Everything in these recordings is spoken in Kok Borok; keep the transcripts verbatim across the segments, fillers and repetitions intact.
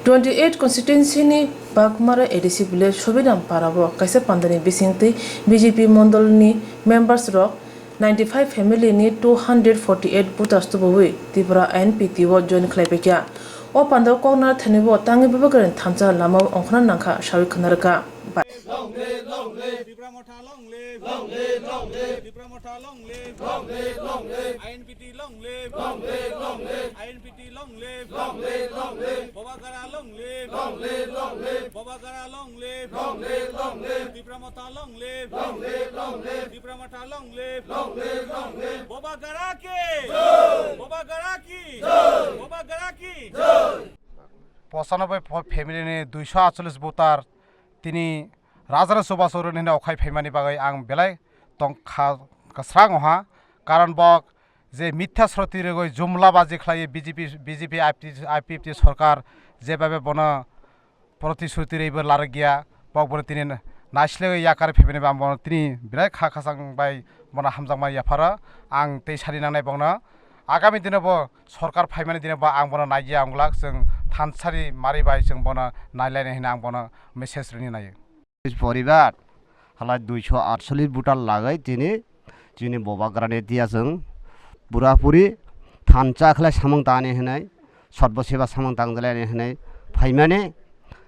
Twenty eight constituency ni Bagmara A D C village Sobinam Para o kaisa pandani bisingtwi B J P mondol ni members rok ninety five family ni two hundred forty eight voters tubuwi Tripura I N P T o join khlaibaikha. O pandao kokna thanibo tangwi Bubagrani thansa lamao ongkhorna nangkha sawi khwnarwkha. Long live, long live. Tipra Motha long live. Long live, long live. Tipra Motha long live. Long live, long live. I N P T long live. Long live, long live. I N P T long live. Long live, long live. Bobagara long live. Long live, long live. Bobagara long live. Long live, long live. Tipra Motha long live. Long live, long live. Tipra Motha long live. Long live, long live. Bobagara ki. Jai. Bobagara ki. Jai. Bobagara ki. Jai. Pochanoboi family ni duiso atchollis voter tini Rajarani chubachu rwni hwnwi okhai phaimani bagwi ang belai tongkha kwsrango ha. Karon bo je mithya sroti rwgwi jumla baji khlaiwi B J P, B J P I P F T, I P F T sorkar jebabe bono protishruti rwibo larwkya, bo bono tini naislegwi yakar phaimani ba bono tini belai kha khasang bai bono hamjakma yapharo. Ang tei sari nangnai bongno agami dino bo sorkar phaimani dino ba ang bono naiya wnglak, chwng thansari mari bai chwng bono nailainai hwnwi ang bono message rwni naio. Poribar halai duiso atchollis voter lagwi tini chini Bubagrani tiya chwng purapuri thansa khlai samung tani hwnwi, sotbo seba samung tangjalani hwnwi phaimani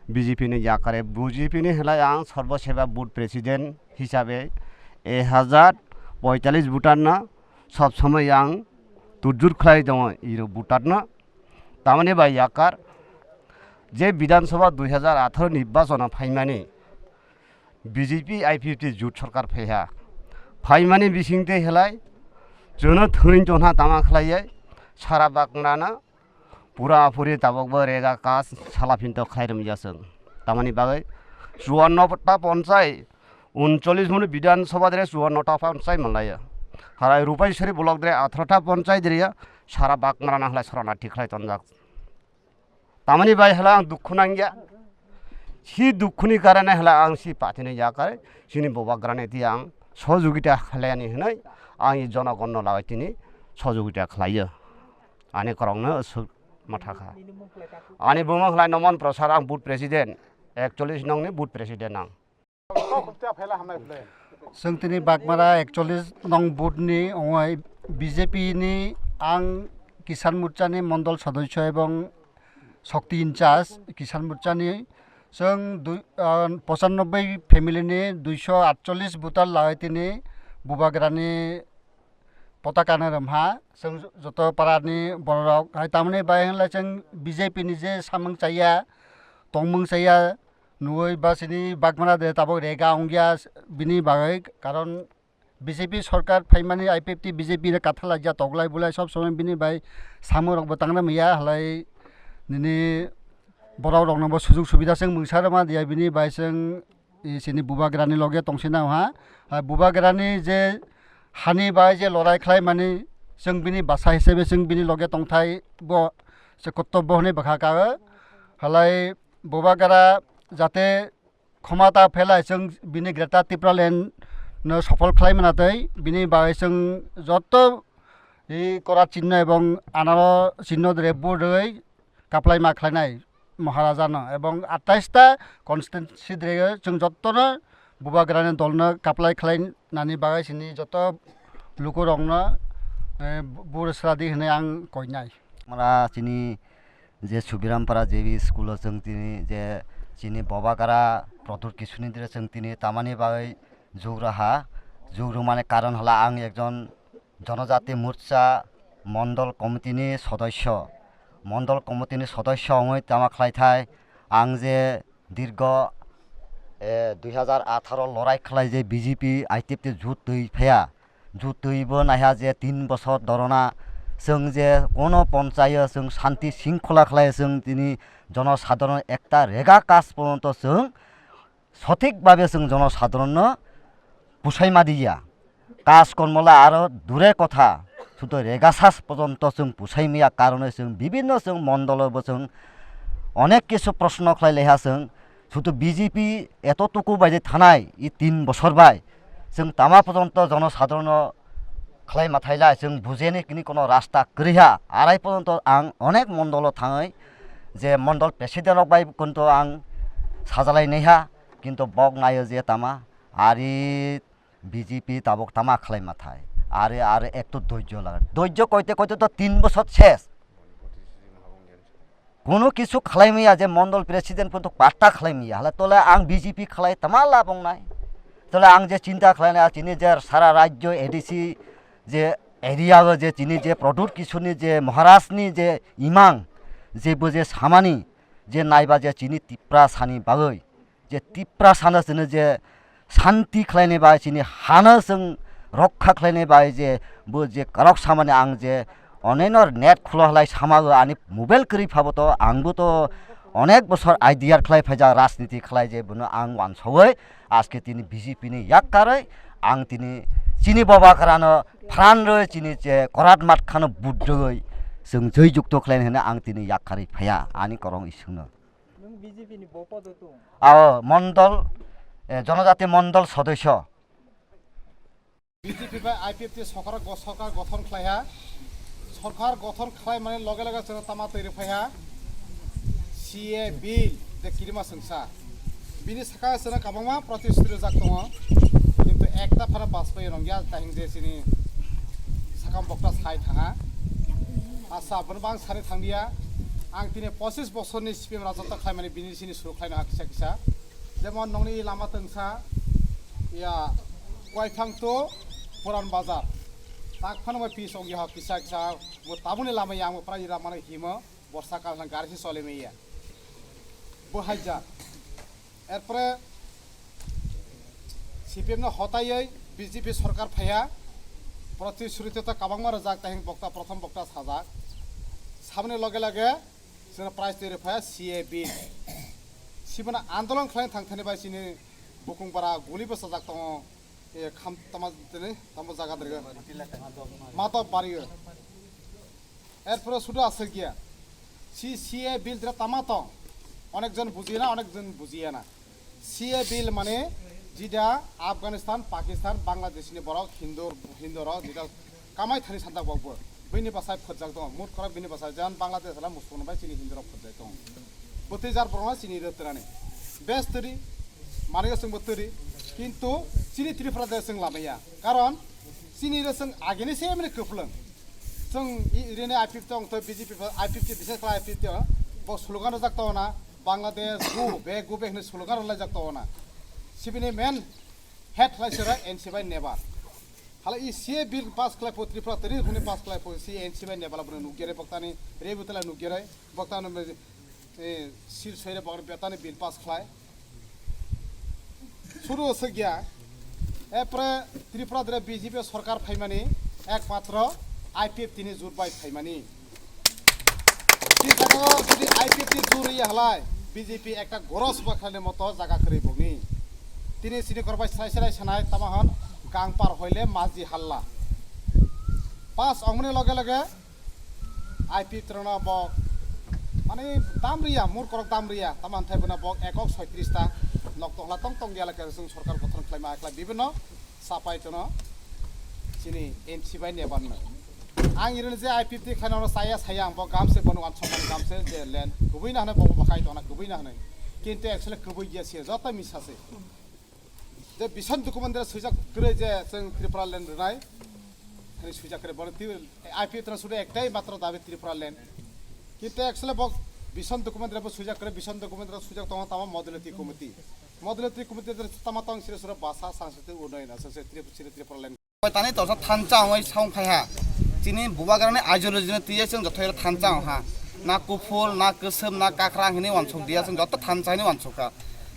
B J P ni yakare. B J P ni halai ang sotbo seba booth president hisabe ek hajar poitallis voter no sob somoi ang tujur khlai tongo iro voter no. Tamoni bai yakar je Bidhan Sabha dui hajar atharo nirbachono phaimani B J P I P F T jut sorkar phaiha. Phaimani bisingtwi halai chwngno thwrwng chonha tama khlaiwi sara Bagrano pura puri tabokbo rega kas sala phinto khlai rwmya chwng. Tamoni bagwi chuanno ta ponchai, uncholish munu Bidhan Sabha dre chuanno ta ponchai manlaiya. Harai Rupaiswari block dre atharo ta ponchai dre ya sara Bagrano halai sorana thik khlai tonjak. Tamoni bai hala ang dukhu nangya. Si dukhuni karane hala ang si patino yakar sini Bubagrani ti ang sojugita khlaiyani hinai ang i jonogonno lagai tini sojugita khlaiyo. Ani korongno aswk mathakha. Ani buma khlai Noman Prasad, ang booth president, ekchollis nongni booth president ang. Chwng tini Bagmara ekchollis nong booth ni ongoi B J P ni ang Kisan Morcha ni mondol sodosyo ebong shokti in charge Kisan Morcha ni. Chwng dui, ah, pochannobboi family ni duiso atchollis voter lagwi tini Bubagrani potaka no rwmha. Chwng joto para ni borok hai tamoni bai hwnle chwng B J P ni je samung chaya, tongmung chaya, nugwi ba sini Bagmara de tabok rega ongya bini bagwi, karon B J P sorkar phaimani I P F T B J P no kathalajak toklai bulai sob somoi bini bai samung rok bo tangra maya halai nini borok rok no bo sujug subida chwng mungsa rwma diya bini bai chwng i sini Bubagrani loge tongsinai ha. Hai Bubagrani je hani bai je lorai khlai mani chwng bini basa hisabe chwng bini loge tongthai bo se kottobo hwnwi bwkha ka halai Bubagra jate khoma ta phelai chwng bini Greater Tipraland no sofol khlai mana tei bini bai chwng joto i kora chinno ebong anaro chinno dre bwrwi kaplai ma khlainai Maharaja no ebong atais ta constituency dre chwng joto no Bubagrani dol no kaplai khlai nani bagwi sini joto lukurokno, eh, bur sradi hwnwi ang koinai. Mara chini je Subirampara J B school o chwng tini je chini Bubagra Pradyut Kishore ni dire chwng tini tamani bagwi jugraha, jugrumani karon hala ang ekjon Jonojati Morcha Mondol Committee ni sodosyo, Mondol Committee ni sodosyo wngwi tama khlaithai ang je dirgo, eh, dui hajar atharo lorai khlai je B J P I T F T jut twi phaiya, jut twi bo naiha je tin bosor dorona chwng je kono ponchayo chwng shanti shingkhola khlai chwng tini jonosadharon ekta rega kaj porjonto chwng sothik bhabe chwng jonosadharonno pusai ma diya. Kaj kormo la aro dure kotha, sudo rega sas porjonto chwng pusai maya karone chwng bibinno chwng mondolo bo chwng onek kisu proshno khlai leha chwng sudo B J P eto tuku bai je thanai i tin bosor bai chwng tama porjonto jonosadharonno khlai ma thaila chwng bujeni kini kono rasta kwrwiha arai porjonto ang onek mondolo thangwi Je mondol president rok bai kunto ang sajalai naiha, kintu bok nayo je tama, ari B J P tabok tama khlai mathai, ari, ari ekto doijjo laga, doijjo koite koite to tin bosor ses. Kuno kisu khlai maya je mondol president kunto patta khlai maya, hala tole ang B J P khlai tama labong nai. Tole ang je chinta khlai nai, chini je sara rajyo A D C je area o je chini je product kisuni je Maharaj ni je imang, je bo je samani je naiba je chini Tipra sani bagwi, je Tipra sano chini je santi khlaini bai chini hano chwng rokha khlaini bai je bo je karok samani ang je oneno net khulo halai samago ani mobile kwrwi phabo to angbo to onek bosor idea khlai phaijak rajniti khlai je bono ang wansogoi aske tini B J P ni yak karwi ang tini chini boba karano pran rwi chini je korat mat khano budroi chwng joi jukto khlaini hwnwi ang tini yak karwi phaiya ani korong isungno. Nwng B J P ni bo podo tung? Ao mondol, eh, jonojati mondol sodosyo. B J P bai I P F T sorkar go-, sorkar gothon khlaiha. Sorkar gothon khlai mani loge loge chwngno tama twi rwphaiha. C A bill de kirima swngsa. Bini saka chwngno kabangma protest rijak tongo. Kintu ekta phano Bajpayee rwngya tahing je chini sakam bokta sai thangha. Asa bono bang sari thangya. Ang tini pochis bosorni C P M rajotto khlaimani bini sini suru khlaino ha kisa kisa. Jemon nongni lama tengsa ya Koiphang to Puran Bazar. Tak phano bai pis ongya ha kisa kisa mo tabuni lama yang mo prai ramano himo borsa kal gari si sole meya. Bo haija. Erpore C P M no hotayoi B J P sorkar phaiya, protisruti to kabangma rwjak, tahing bokta, prothom bokta sajak. Saboni loge loge chwngno prize twi rwphaiya C A bill. Sibona andolon khlai thang thani bai chini bukung bara guli bwsajak tongo. E, kham tama tini tamo jaga dirigo. Mato bario. Erpore sudu aswk ya. Si C A bill dira tama tong. Onek jon bujiya na, onek jon bujiya na. C A bill mane jida Afghanistan, Pakistan, Bangladesh ni borok Hindu, Hindu rok jida kamai thani sanjak bokbo. Bini bwsai phwrjak tongo. Mut korok bini bwsai jan Bangladesh hala Muslim bai chini Hindu rok phwrjak tongo. Bwtwi jar borokno chini rw twrani. Bes twri, manwi chwngbo twri. Kintu chini Tripura de chwng lamaya. Karon chini rw chwng agini se emni kwplwng. Chwng i-, rini I P F T ongtoi B J P, I P F T bises khlai I P F T o. Bo slogan rwjak tongo na, Bangladesh go back, go back hinwi slogan rwlaijak tongo na. Sibini main head khlai sero N C bai nebar. Hala i C A bill pass khlai pho Tripura teri hwnwi pass khlai pho si N C bai nebar abono nukjere boktani, rebu tela nukjere boktani. Eh, sil soire bokni betani bill pass khlai. Suru swkya. Epre Tripura dre B J P sorkar phaimani ekmatro I P F T ni jur bai phaimani. Tini jaga jodi I P F T jur ya halai B J P ekta goros ba khlaini moto jaga kwrwi bokni. Tini sini korbai sai sai sanai tamahon gangpar hoile maji halla. Pass ongmani loge loge I P F T rokno bo mane dam riya, murkorok dam riya, tamo hwnthai bono bo ekok soitris ta nok tongla tong tong ya lake chwng sorkar gothon khlaima khlai bibinno sapai tono chini M C bai nebanno. Ang irin je I P F T khlaina ono saya saya ang bo gamse bono wansokmani gamse je land kubui na hwnwi bo bo bakai tongna kubui na hwnwi. Kintu actually kubui ya se joto misa se. Je bison document dere swijak kwrwi je chwng Tripura land rwnai. Hani swijak kwrwi bono twi I P F T no sudu ektai matro dabi Tripura land. Kintu actually bo bison document dere bo swijak kwrwi, bison document dere swijak tongo tamo modality committee. Modality committee dere tamo tong sire sure basa sangskriti unnayon aswk se Tripura, sire Tripura land. Tani torsa thansa ongoi saung phaiha. Chini bubagrani ideology no twiya chwng jotoiro thansa ongha. Na kuphur, na kwswm, na kakrang hinwi wansuk diya chwng joto thansa hinwi wansukha.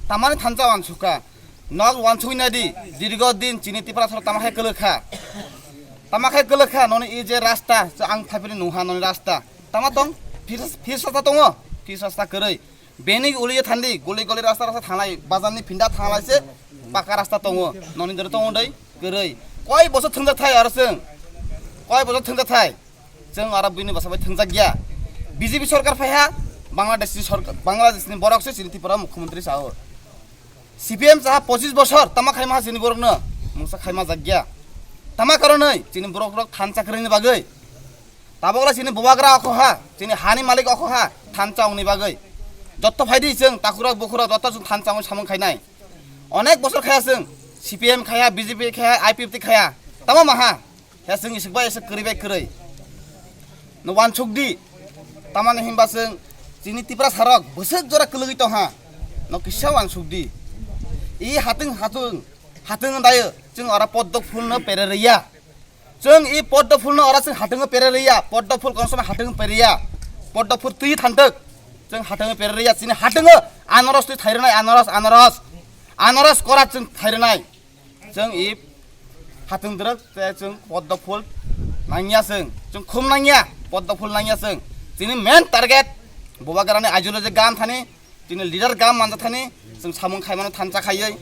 Tamani thansa wansukha. Nok wansugwi nadi, dirgo din chini Tripura soro tama khe kwlwkha. Tama khe kwlwkha, noni i je rasta, je ang thaipiri nungha noni rasta. Tama tong, phir, phir sasta tongo, phir sasta kwrwi. Beni uli thandi, guli guli rasta rasta thanglai, bazar ni phinda thanglai se, paka rasta tongo, noni doro tongo dei, kwrwi. Koi bosor thwngjak thai aro chwng, koi bosor thwngjak thai. Chwng aro bini bwsa bai thwngjak ya. B J P sorkar phaiha, Bangladesh ni sorkar, Bangladesh ni borok se chini Tripura mukhyamantri sao. C P M chaha pochis bosor tama khaima ha chini borokno mungsa khaima jakya. Tama karonwi chini borok rok thansa kwrwini bagwi. Tabokla chini bubagra okho ha, chini hani malik okho ha, thansa ongni bagwi. Jotto phaidi chwng takhurok bukhurok jotto chwng thansa ongwi samung khainai. Onek bosor khaya chwng, C P M khaya, B J P khaya, I P F T khaya. Tamo maha? He chwng isik bai isik kwrwi bai kwrwi. No wansuk di. Tamani himba chwng chini Tiprasa rok bwswk jora kwlwgwi tong ha. No kisa wansuk di. I hatwng hatwng hatwng dayo chwng ora poddo phulno pere rwya. Chwng i poddo phulno ora chwng hatwng pere rwya. Poddo phul kono somoi hatwng pere ya. Poddo phul twi thantok. Chwng hatwng pere rwya. Chini hatwng anaros twi thairwnai anaros anaros. Anaros kora chwng thairwnai. Chwng i hatwng dwrwk tei chwng poddo phul nangya chwng. Chwng khum nangya, poddo phul nangya chwng. Chini main target bubagrani ideology gan thani, chini leader gan manja thani, chwng samung khaimano thansa khaiwi.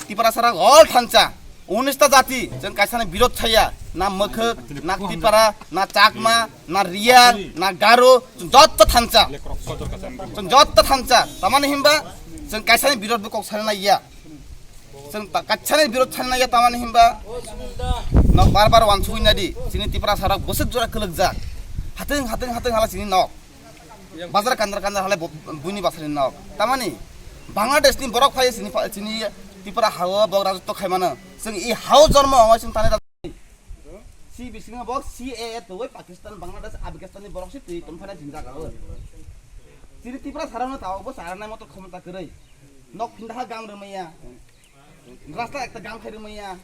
Tiprasa rok all thansa, unis ta jati, chwng kaisani birod khaiya, na Mwkhwk, na Tipra, na Chakma, na Riyang, na Garo, chwng jotto thansa. Chwng jotto thansa, tamani himba chwng kaisani birod bo kok sana naiya. Chwng ta-, kachani birod sana ya tamani himba nok bar bar wansugwi nadi. Chini Tiprasa rok bwswk jora kwlwkjak. Hatwng, hatwng, hatwng hala chini nok. Bazar kandar kandar hala bo-, buini basani nok. Tamani Bangladesh ni borok phai chini pa-, chini Tipra hao bok rajotto khaimano. Chwng i hao jormo ongoi chwng tani rajotto. Si bisingo bok C A A twi Pakistan, Bangladesh, Afghanistan ni borok si twi tongphana jini jaga o. Chini Tiprasa rok no tao bo chara nai motor khomota kwrwi. Nok phinda ha gang rwmaya. Rasta ekta gam khai rwmaya.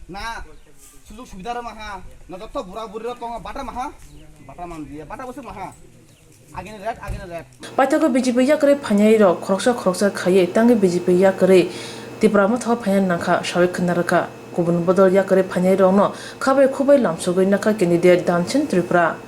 Na sujug subida rwma ha. Na jotto bura buri rok tongo bata maha. Bata man diya. Bata bwswk maha. Agini red, agini red. Paithago B J P yakarwi phainai rok khoroksa khoroksa khaiwi tangwi B J P yakarwi Tipra Motha o phaina nangkha sawi khna rwkha. Kubun bodol yakarwi phainai rokno khabai khubai lamsogwi nakha candidate Damsen Tripura.